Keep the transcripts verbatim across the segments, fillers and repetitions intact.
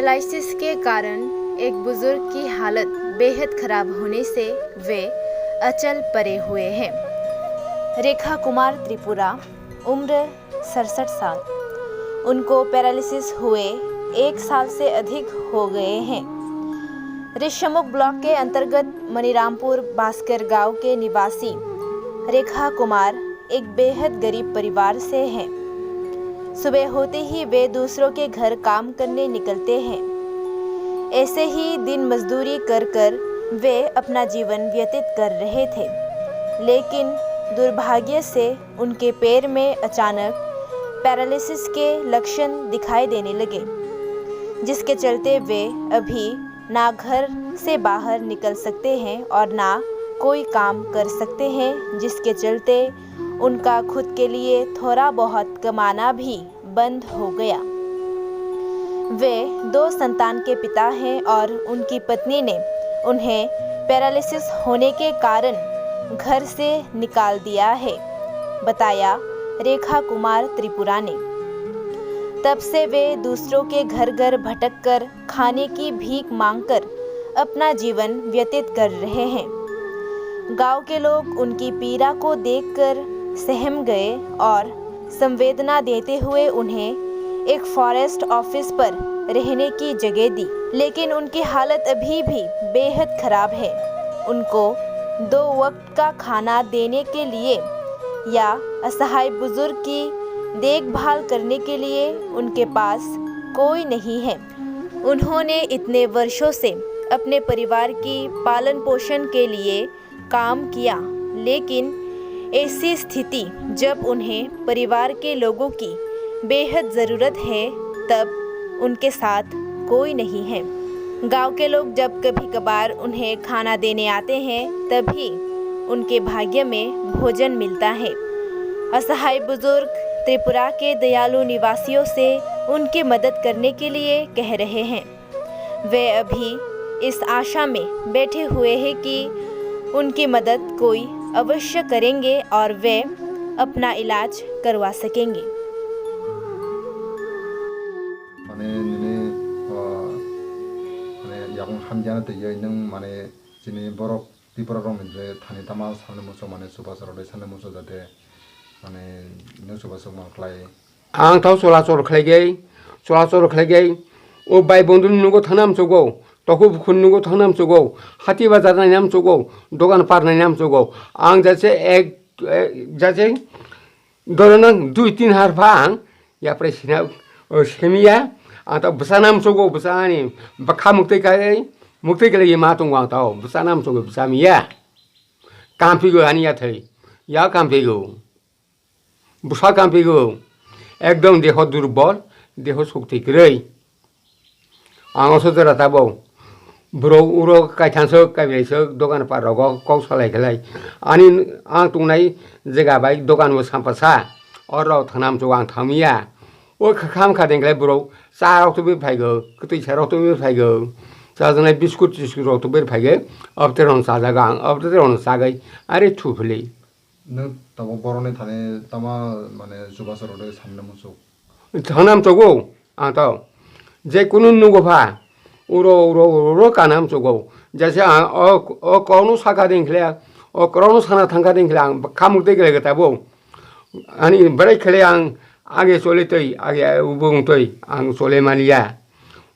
पैरालिसिस के कारण एक बुजुर्ग की हालत बेहद खराब होने से वे अचल पड़े हुए हैं। रेखा कुमार त्रिपुरा, उम्र सड़सठ साल, उनको पैरालिसिस हुए एक साल से अधिक हो गए हैं। ऋषमुख ब्लॉक के अंतर्गत मणिरामपुर भास्कर गांव के निवासी रेखा कुमार एक बेहद गरीब परिवार से हैं। सुबह होते ही वे दूसरों के घर काम करने निकलते हैं। ऐसे ही दिन मजदूरी कर कर वे अपना जीवन व्यतीत कर रहे थे, लेकिन दुर्भाग्य से उनके पैर में अचानक पैरालिसिस के लक्षण दिखाई देने लगे, जिसके चलते वे अभी ना घर से बाहर निकल सकते हैं और ना कोई काम कर सकते हैं, जिसके चलते उनका खुद के लिए थोड़ा बहुत कमाना भी बंद हो गया। वे दो संतान के पिता हैं और उनकी पत्नी ने उन्हें पैरालिसिस होने के कारण घर से निकाल दिया है, बताया रेखा कुमार त्रिपुरा ने। तब से वे दूसरों के घर घर भटक कर खाने की भीख मांगकर अपना जीवन व्यतीत कर रहे हैं। गांव के लोग उनकी पीड़ा को देखकर सहम गए और संवेदना देते हुए उन्हें एक फॉरेस्ट ऑफिस पर रहने की जगह दी, लेकिन उनकी हालत अभी भी बेहद खराब है। उनको दो वक्त का खाना देने के लिए या असहाय बुजुर्ग की देखभाल करने के लिए उनके पास कोई नहीं है। उन्होंने इतने वर्षों से अपने परिवार की पालन पोषण के लिए काम किया, लेकिन ऐसी स्थिति जब उन्हें परिवार के लोगों की बेहद ज़रूरत है, तब उनके साथ कोई नहीं है। गांव के लोग जब कभी-कभार उन्हें खाना देने आते हैं, तभी उनके भाग्य में भोजन मिलता है। असहाय बुजुर्ग त्रिपुरा के दयालु निवासियों से उनकी मदद करने के लिए कह रहे हैं। वे अभी इस आशा में बैठे हुए हैं कि उनकी मदद कोई अवश्य करेंगे और वे अपना इलाज करवा सकेंगे। Mane nini, ah, mane yakung hamjana twi nwng mane chini borok Tripura rokni je thani tama salni muchung mane chubachu rok de salni muchung jate mane nwng chubachu man khlai. Ang tho chwla chwr khlaigwi, chwla chwr khlaigwi, o bai bondhuni nugo thangna muchugo, toku bukhuni nugo thangna muchugo, hati bazar naina muchugo, dogan par naina muchugo. Ang jase ek, ek, jase Doro nang dui tin har pha ang yapre sina, o, semiya, ang ta bwsa nam sogo, bwsa ani bwkha muktwi kai, muktwi kele ma tongo ang ta, o, bwsa nam sogo, bwsa miya. Kampigo ani yathai, ya kampigo. Bwsa kampigo. Ekdom deho durbol, deho sukti kwrwi. Ang oso jora tabok. Borok uro kaithanswk, kaibraiswk, dogan parrogo kok salai khlai. Ani ang tongnai jega bai dogan bo sampasa. Oro thangna muchungo ang thangya. O kha-, kham kha dengkhlai borok cha rok tubui phaigo, kwtwi sa rok tubui phaigo. Chajaknai biskut tiskut rok tubui phaigo. Obte rok chajago ang, obte rok chagwi ari thuphili. Nwng tabuk borokni thani tama, mane, chubachu rwdi sanina muchuk? Thangna muchugo ang to. Je kunu nugo pha, uro, uro, uro, uro kana muchugo. Jese ang o, o kokno saka ding khle, o kokno sana thangka ding khle ang khamuk tei khle tabuk. Ani bwrwi khle ang age chole twi, age ubung twi ang chole maliya.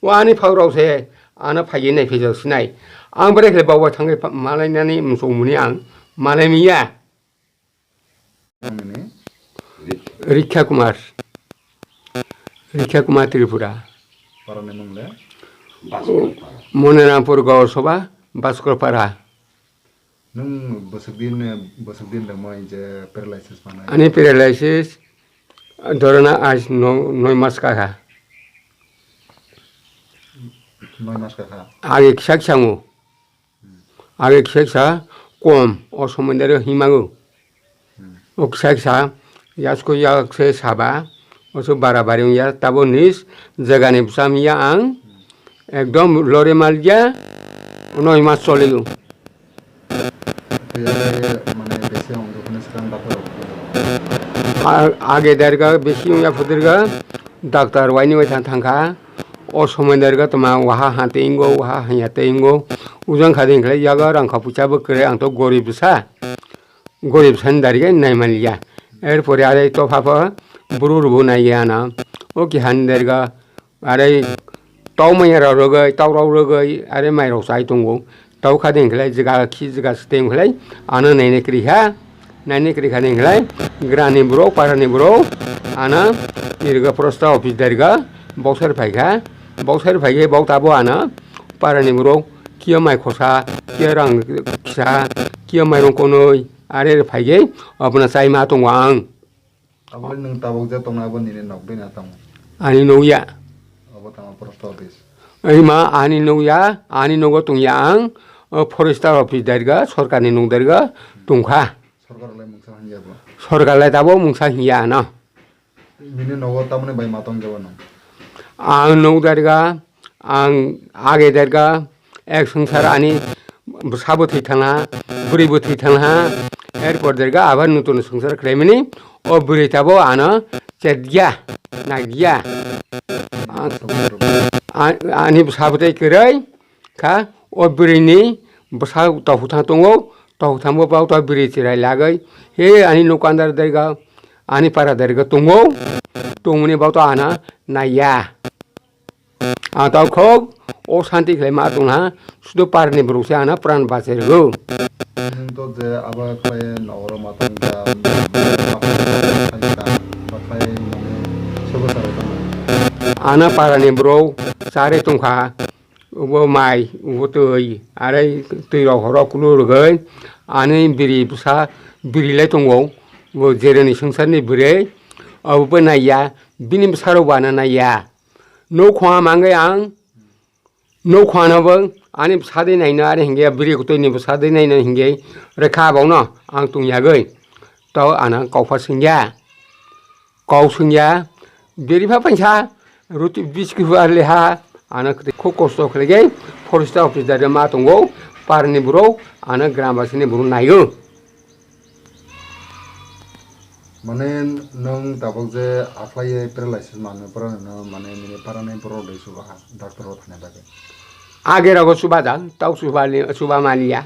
O ani phak rok se ano phaiye nai phejak sinai. Ang bwrwi khle bawa thangwi malainani muchung muni ang malai miya. Nini? Rikha Kumar. Rikha Kumar Tripura. Parani mung le? Monirampur Gaur Sabha, Baskorpara. Nwng bwswk din, bwswk din rwmai je paralysis manai? Ani paralysis, dorona aaj no-, noi mas kakha. Noi mas kakha? Age kisa kisa wngo. Age kisa kisa kom, o somoi dare himango. O kisa kisa, yasko yak se saba, oso bara bari wngya, tabo nis jagani bwsa miya ang, ekdom lore malya, noi mas choliyo. Tei age, mane, besi wngdo hwnwi swkang doctor rok. A-, age derga besi wngya phudirga, doctor waini wai thang thangkha, O somoi derga toma waha ha teingo, waha hanya teingo. Ujang kha ding khlai yaga rang kha pucha bo kwrwi, ang to gorib bwsa. Gorib san darga nai maliya. Erpore are topha pha buru rubu nai ya na. O ki han derga are tau manya rok rogoi, tau rok rogoi, are mai rok chai tongo. Tau kha ding khlai, jiga khi jiga swteng khlai, ano naina kwrwi kha, naina kwrwi kha ding khlai, grani borok, parani borok, ano nirga prosta office darga, boksar phai kha, boksar phai khe bok tabo ano, parani borok, kiya mai khosa, kiya rang kisa, kiya mairung konoi, are phai khe, abono chai ma tongo ang. Abo nwng tabuk je tongnai abo nini nok bini tamo? Ani nukya. Abo tamo post office. Ima ani nukya, ani nogo tongya ang, o forester office darga, sorkarni nok darga tongkha. Sorkar lai mungsa hanya bo. Sorkar lai tabo mungsa hinya ano. Nini nogo tamoni bai ma tong jabo no? Ang nok darga, ang age derga, ek swngchar ani bwsa bo thwi thangha, bwrwi bo thwi thangha, erpor derga abar nutun swngchar khlaimani, o bwrwi tabo ano chetya, nagya. A-, a-, ani bwsa bo tei kwrwi kha, o bwrwini bwsa tohu thang tongo, tohu thangbo bauta bwrwi chwrai lagwi, he ani nukandar derga, ani para derga tongo, tongmani bauta ano naiya. Ang tau khok o santi khlai ma tong ha, sudo parni borok se ano pran bachai rwgo. Nwng to je abo khlai nogo rw ma tong kha, ba khlai mane sobo sarai tong. Ano parani borok charwi tong kha, ubo mai, ubo twi, are twi rok horo kulu rwgwi, ani biri bwsa, biri lai tongo, bo jereni swngcharni bwrwi, abo bo naiya, bini bwsarok bo ano naiya. Nuk khungha mangwi ang, nuk khungha no bo ani bwsa de naino, are hingke bwrwi kwtwi ni bwsa de naino hingke rekha bokno ang tong yagwi. To ano kokpha swngya, kok swngya, bwrwi pha paisa ruti biskit pha leha, ano khuk kosto khlai forest office da ma tongo, parni borok ano gram basi ni borok naio. Mane nwng tabuk je aphaiwi paralysis manwi phano nwng mane nini parani borok rwui chubaha doctor o thangna bagwi. Age rogo chubajak, tau chubali-, chuba maliya.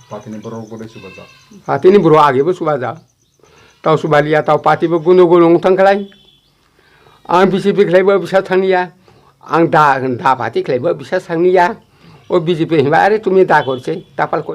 Patini borok bo rwui chubajak. Patini borok age bo chubajak. Tau chubaliya, tau pati bo gunu gunu wng thang khlai. Ang B J P khlaibo bisa thangya. Ang da, da pati khlaibo bisa thangya. O B J P hinba are tumi da korse, tapal kor.